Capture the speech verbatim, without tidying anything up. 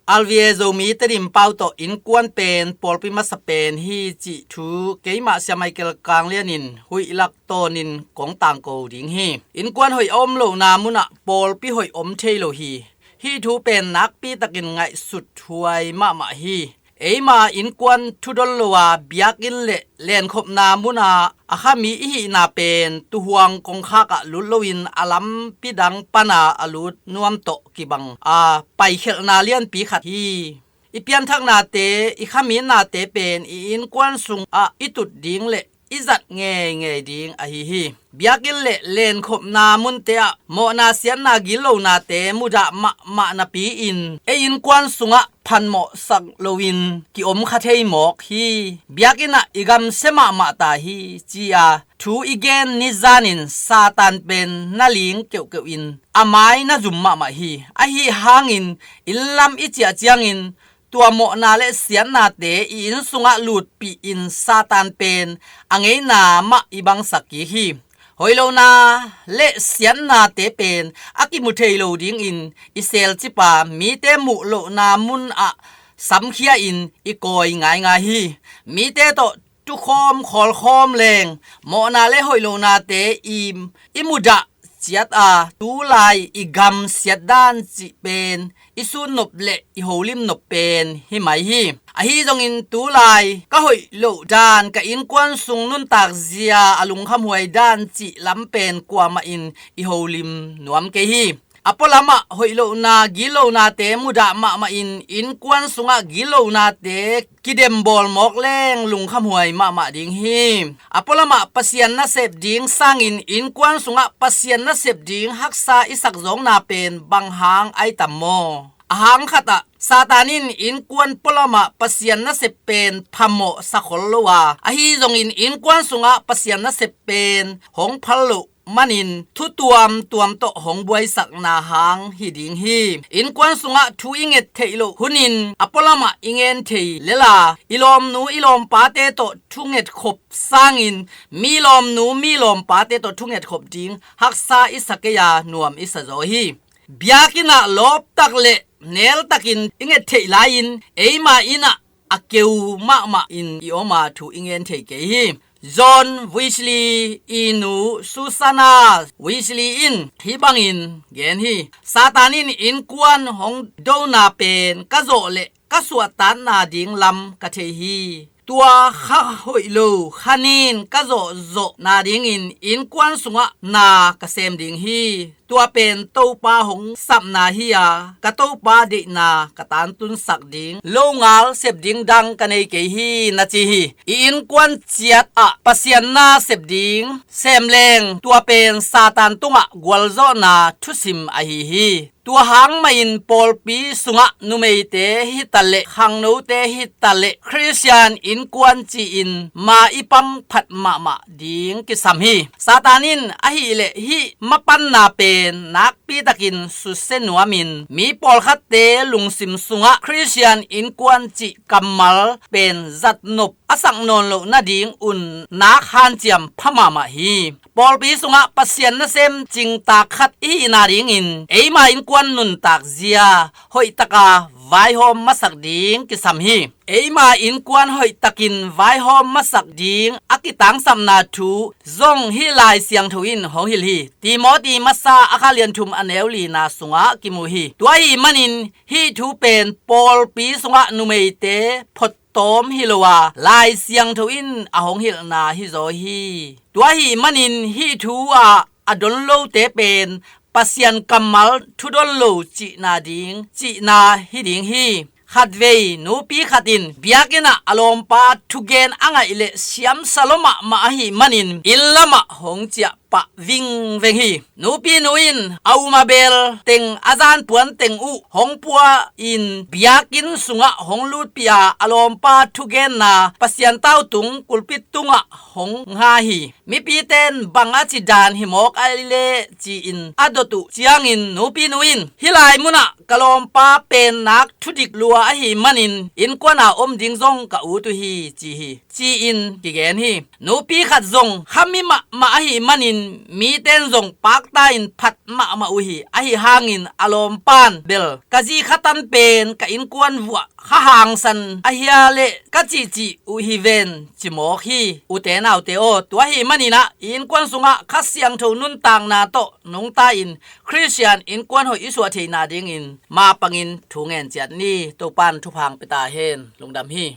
R V A Zomi Tedim pau tawh innkuan pen pawlpi masa pen hi cih thu keimah Sia Michael Kang Lian in huih lak tawnin kong tangko ding hi. Innkuan hoih a om lohna munah pawlpi hoih om thei lo hi. Hih thu pen nakpi takin ngaihsut huai mahmah hi. Eima innkuan thudon lo a biakinn le lenkhopna muna a khami i hihna pen tuhuang kongkhak ah lut loin a lampi dang pana a lut nuam tawh kibang a paikhelhna lianpi khat hi. I pianthaknate, i khaminate pen i innkuan sungah i tut ding le i zat ngeingei ding ahi hi. Biakinn le lenkhopna munte ah mawhna siatna gillonate mudah mahmah napi-in ei innkuan sungah phanmawhsak loin ki-om kha thei mawk hi. Biakinn ah i gamsia mahmah ta hi, ci-a thu i gen nizanin Satan pen na ling keuhkeuh in a mai na zum mahmah hi. Ahi hangin innlam i ciah ciangin tua mawhna le siatnate i inn sungah lutpih in Satan pen a ngeina mah i bangsak kik hi. Hoihlohna le siatnate pen a kimu thei lo dingin i selcipa mite muh lohna munah samkhia in i kawi ngaingai hi. Mite tawh tukhawm khawlkhawm leng mawhna le hoihlohnate i, i mudah ciat a tulai i gam siatdan cih pen i sunnop le i holim nop pen hi mai hi. Ahi zongin tulai ka hoih loh dan, ka innkuan sung nuntak zia a lungkhamhuai dan cih lam pen kuamah in i holim nuam kei hi. A pualamah hoih lohna gillonate mudah mahmah in innkuan sungah gillonate kidembawl mawk leng lungkhamhuai mahmah ding hi. A pualamah Pasian nasep ding sangin innkuan sungah Pasian nasep ding haksa i sak zawkna pen bang hang ai tam maw? A hang khatah Satan in innkuan pualamah Pasian nasep pen phamawh sakhol lo a, ahi zongin innkuan sungah Pasian nasep pen hong phal loh manin thu tuamtuam tawh hong buaisakna hang hi ding hi. Innkuan sungah thu i nget theih loh hunin a pualamah i ngen thei lel a, i lawmnu i lawmpate tawh thu ngetkhop sangin mi lawmnu mi lawmpate tawh thu ngetkhop ding haksa i sa kei a, nuam i sa zaw hi. Biakinn ah lawptak le neltakin i nget theih lai-in eima inn ah a keu mahmah in i om a, thu i ngen thei kei hi. John Wesley i nu Susanna Wesley in hih bangin gen hi. Satan in innkuan hong dona pen ka zawh le ka suahtatna ding lam ka thei hi. Tua kha hoih lo khanin ka zawhzawhna dingin innkuan sungah na ka sem ding hi. Tua pen Topa hong sapna hi a, ka Topa deihna ka tantunsak ding longal sep ding dang ka nei kei hi, na ci hi. I innkuan ciat ah Pasian na sep ding sem leng tua pen Satan tungah gualzawhna thusim ahi hi. Tua hang mahin pawlpi sungah numeite hi taleh, khangnote hi taleh, Khristian innkuan ci-in ma i pang phat mahmah ding kisam hi. Satan in ahih leh hih mapanna pen nakpi takin susia nuamin mi pawlkhatte lungsim sungah Khristian innkuan cih kammal pen zatnop a sak nawn loh nading un nak hanciam pha mahmah hi. Pawlpi sungah Pasian nasem cingtak khat i hihna dingin eima innkuan nuntak zia hoihtaka vaihawm masak ding kisam hi. Eima innkuan hoihtakin vaihawm masak ding a kitangsapna thu zong hih Lai Siangtho in hong hilh hi. Timoti masa a kha lian thum a neu lina sungah kimu hi. Tua ahih manin hih thu pen pawlpi sungah numeite phot tawm hi lo a, Lai Siangtho in a hong hilhna hi zaw hi. Tua ahih manin hih thu ah a don lote pen Pasian kammal thudon lo cihna ding, cihna hi ding hi. Khatvei nupi khat in biakinn ah a lawmpa thugen a ngaih leh siamsa lua mahmah ahih manin inn lamah hong ciah pah vingveng hi. Nupi nu in a um a bel teng, a zanpuan teng uh hong pua in biakinn sungah hong lutpih a, a lawmpa thugenna Pasian tautung kulpit tungah hong nga hi. Mipite in bang a ci dan hi mawk ai leh ci-in a dot uh ciangin nupi nu in hih lai munah ka lawmpa pen nak thudik lua ahih manin innkuan a om ding zong ka ut uh hi, ci hi, ci-in kigen hi. Nupi khat zong khami mahmah ahih manin miten zong pakta-in phat mahmah uh hi. Ahi hangin a lawmpa'n bel ka zi kha tan pen ka innkuan vuah kha hangsan ahia leh ka cihcih uh hi ven, ci mawk hi. Ute naute aw, tua ahih manin ah i innkuan sungah Kha Siangtho nuntakna tawh nungta-in Khristian innkuan hoih i suah theihna dingin mapangin thu ngen ciat ni. Topa'n thupha hong pia ta hen. Lungdam hi.